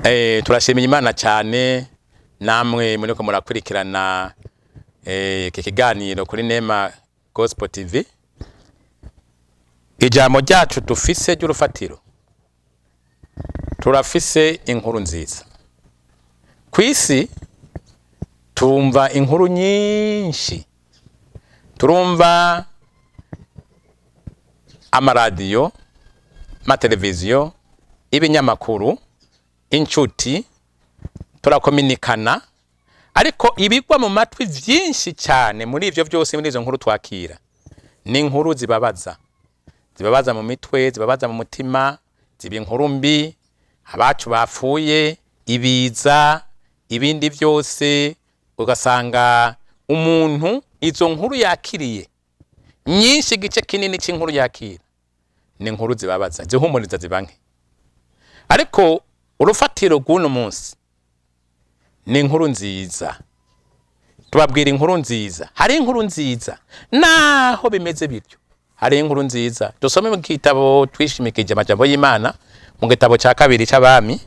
Turashimiye Imana cyane namwe muriko murakurikirana iki kiganiro kuri Nema Gospel TV. Ijambo ryacu dufise ry'urufatiro, turafise inkuru nziza. Ku isi tumva inkuru nyinshi, turumva amaradiyo, amateleviziyo, ibinyamakuru, inshuti, turakominikana, ariko ibigwa mu matwi vyinshi cyane muri ivyo byose, muri izo nkuru twakira, ni inkuru zibabaza, zibabaza mu mitwe, zibabaza mu mutima, ziba inkuru mbi, abacu bapfuye, ibiza, ibindi byose. Ugasanga umuntu izo nkuru yakiriye nyinshi, igice kinini cy'inkuru yakira ni inkuru zibabaza, zihumuriza ziba nke. Ariko urufatiro rw'uno munsi ni inkuru nziza. Tubabwira inkuru nziza. Hari inkuru nziza naho bimeze bityo, hari inkuru nziza. Dusome mu gitabo twishimikije amajambo y'Imana, mu gitabo cya kabiri c'Abami,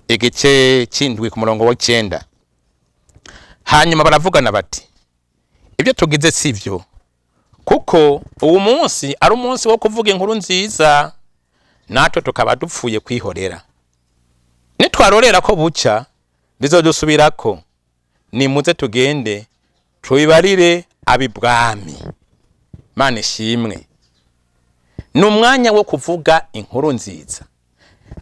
igice c'indwi, ku murongo w'icenda. Hanyuma baravugana bati: "Ibyo tugize si byo, kuko uwu munsi ari umunsi wo kuvuga inkuru nziza, natwe tukaba dupfuye kwihorera. Nitwarorera ko buca, bizodusubirako. Nimuze tugende tubibarire ab'ibwami." Mana ishimwe. Ni umwanya wo kuvuga inkuru nziza.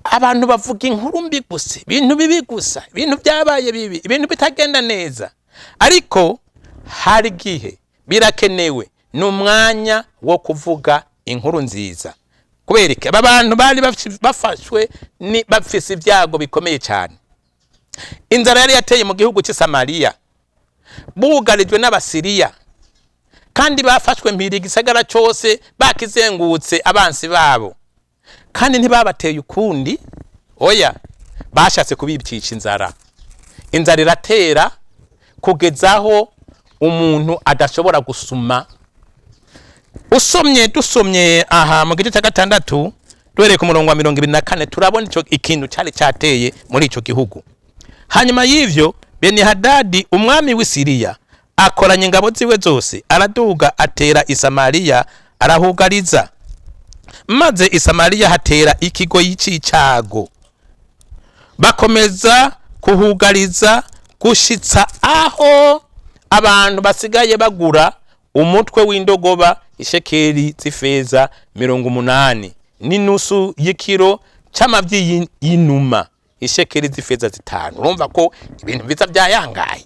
Abantu bavuga inkuru mbi gusa, ibintu bibi gusa, ibintu byabaye bibi, ibintu bitagenda neza, ariko hari igihe birakenewe, ni umwanya wo kuvuga inkuru nziza. Kubera iki? Aba bantu bari bafashwe ni bafise ibyago bikomeye cyane. Inzara yari yateye mu gihugu cy'i Samariya, bugarijwe n'Abasiriya, kandi bafashwe mpiri, igisagara cyose bakizengutse abansi babo, kandi ntibabateye ukundi, oya, bashatse kubicisha inzara. Inzara iratera kugezaho umuntu adashobora gusuma. Usomye, dusomye aha mu gice cya gatandatu, duhereye ku murongo wa 24, turabona ico ikintu cyari cyateye muri ico gihugu. Hanyuma y'ivyo, Benihadadi umwami w'i Siriya akoranya ingabo ziwe zose, araduga atera i Samariya, arahugariza. Maze i Samariya hatera ikigoyi c'icago, bakomeza kuhugariza gushitsa aho abantu basigaye bagura umutwe w'indogoba ishekeri z'ifeza 80, n'inusu y'ikiro c'amavyi y'inuma ishekeri z'ifeza 5. Urumva ko ibintu biza byayangaye.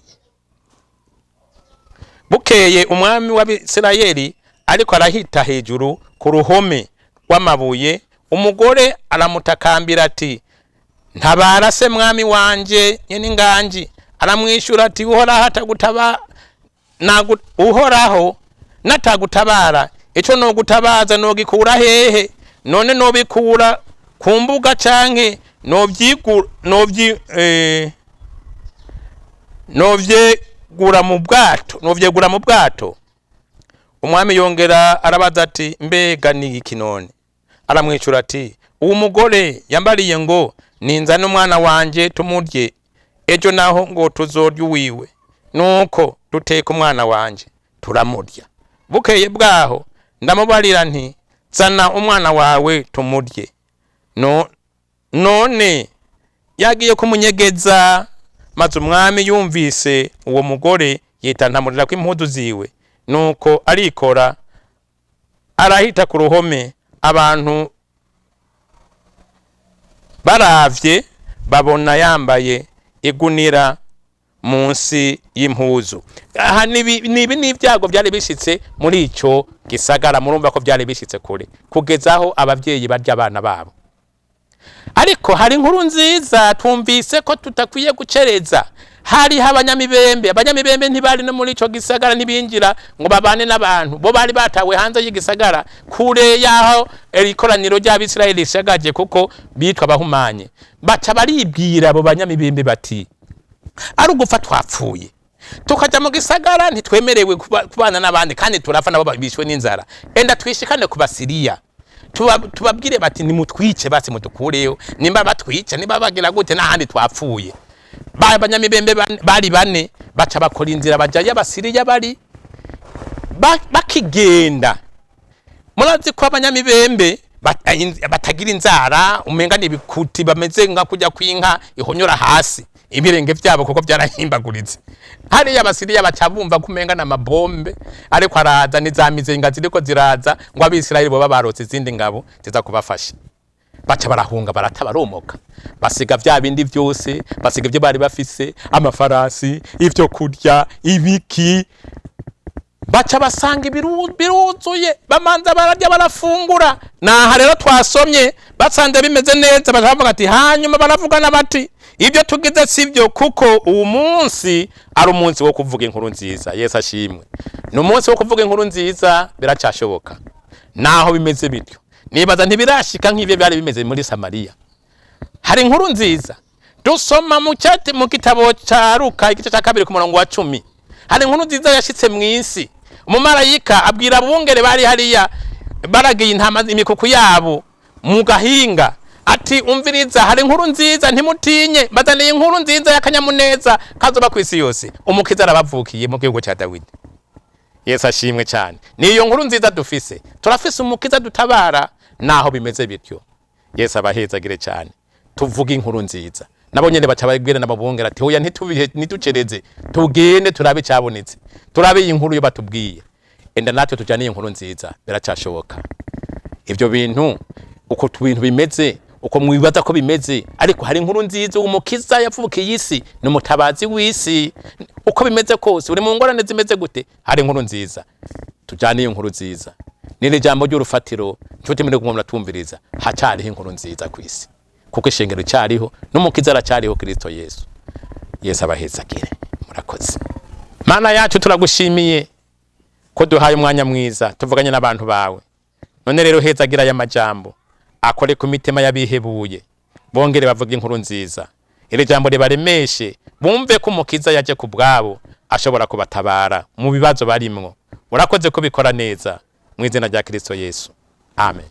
Bukeye umwami w'Abisirayeli ariko arahita hejuru ku ruhome rw'amabuye, umugore aramutakambira ati: "Ntabara se, mwami wanje nyene inganji." Aramwishyura ati: "Uhoraho atagutaba Uhoraho natagutabara, ico nogutabaza nogikura hehe? None nobikura ku mbuga canke novyigura novyi novyegura mu bwato, novyegura mu bwato?" Umwami yongera arabaza ati: "Mbega ni iki none?" Aramwicura ati: "Uwo mugore yambariye ngo ninzane umwana wanje tumurye, ejo naho ngo tuzorya uwiwe. Nuko duteka umwana wanje turamurya. Bukeye bwaho ndamubarira nti: 'Zana umwana wawe tumurye.' No, none yagiye kumunyegeza." Maze umwami yumvise uwo mugore, yitantamurira ko impuzu ziwe, nuko arikora arahita ku ruhome. Abantu baravye babona yambaye igunira munsi y'impuzu. Aha nibi n'ibyago byari bishitse muri ico gisagara. Murumva ko byari bishitse kure, kugezaho abavyeyi barya abana babo. Ariko hari inkuru nziza. Twumvise ko tutakwiye gucereza. Hariho abanyamibembe. Abanyamibembe ntibari no muri ico gisagara, ntibinjira ngo babane n'abantu. Bo bari batawe hanze y'igisagara, kure y'aho ikoraniro ry'Abisirayeli rishagaje, kuko bitwa abahumanye. Baca baribwira abo banyamibembe bati: "Ari ugupfa twapfuye, tukaja mu gisagara ntitwemerewe kubana n'abandi, kandi turapfa nabo bishwe n'inzara. Enda twishikane ku Basiriya." Tubabwire bati nimutwice basi mudukureyo, nimba batwica, nimba bagira gute, n'ahandi twapfuye. Ba banyamibembe bari bane baca bakora inzira bajayo Abasiriya bari bakigenda. Murazi ko abanyamibembe batagira inzara, umenga ni ibikuti bameze nka kujya kw'inka ihonyora hasi ibirenge vyabo kuko byarahimbaguritse. Hariya Abasiriya baca bumva ko umenga n'amabombe ariko araza, ni za mizinga ziriko ziraza, ngo Abisirayeli boba barotse izindi ngabo ziza kubafasha. Baca barahunga, barata, baromoka, basiga vya bindi vyose, basiga ibyo bari bafise, amafarasi, ivyo kurya, ibiki. Baca basanga biruzuye, bamanza bararya, barafungura. Naha rero twasomye, basanze bimeze neza, baca bavuga ati, hanyuma baravugana bati: "Ibyo tugize sibyo, kuko uwu munsi ari umunsi wo kuvuga inkuru nziza." Yesu ashimwe. Ni umunsi wo kuvuga inkuru nziza, biracashoboka naho bimeze bityo. Nibaza ntibirashika nk'ibyo byari bimeze muri Samariya. Hari inkuru nziza dusoma mu cyate mu gitabo ca Luka, igice cya 2, ku murongo wa 10. Hari inkuru nziza yashitse mu isi. Umumarayika abwira abungere bari hariya baragiye intama, imikuku yabo mu gahinga, ati: "Umviriza, hari inkuru nziza, ntimutinye, bazaniye inkuru nziza y'akanyamuneza kazoba ku isi yose. Umukiza arabavukiye mu gihugu cya Dawidi." Yesu ashimwe cyane. Niyo nkuru nziza dufise. Turafise umukiza dutabara naho bimeze bityo. Yesu abahezagire cyane. Tuvuge inkuru nziza. Nabo nyene baca babwira n'ababongera ati: "Hoya, ntitubihe, ntitucereze, tugende turabe icyabonetse, turabe iyi nkuru yo batubwiye." Enda natwe tujane iyi nkuru nziza, biracashoboka. Ibyo bintu uko bintu bimeze, uko mwibaza ko bimeze, ariko hari inkuru nziza: umukiza yavukiye isi, ni umutabazi w'isi. Uko bimeze kose, uri mu ngorane zimeze gute, hari inkuru nziza. Tujane iyo nkuru nziza. Niri jambo ry'urufatiro, nshuti muri kumwe muratumviriza. Hacariho inkuru nziza ku isi, kuko ishengero cyariho n'umukiza aracyariho, Kristo Yesu. Yesu abahezagire. Murakoze. Mana yacu, turagushimiye ko duhaye umwanya mwiza tuvuganye n'abantu bawe. None rero hezagira aya majambo, akore ku mitima y'abihebuye, bongere bavuge inkuru nziza. Iri jambo ribaremeshe, bumve ko umukiza yaje ku bwabo, ashobora kubatabara mu bibazo barimwo. Urakoze kubikora neza, mu izina rya Kristo Yesu, amen.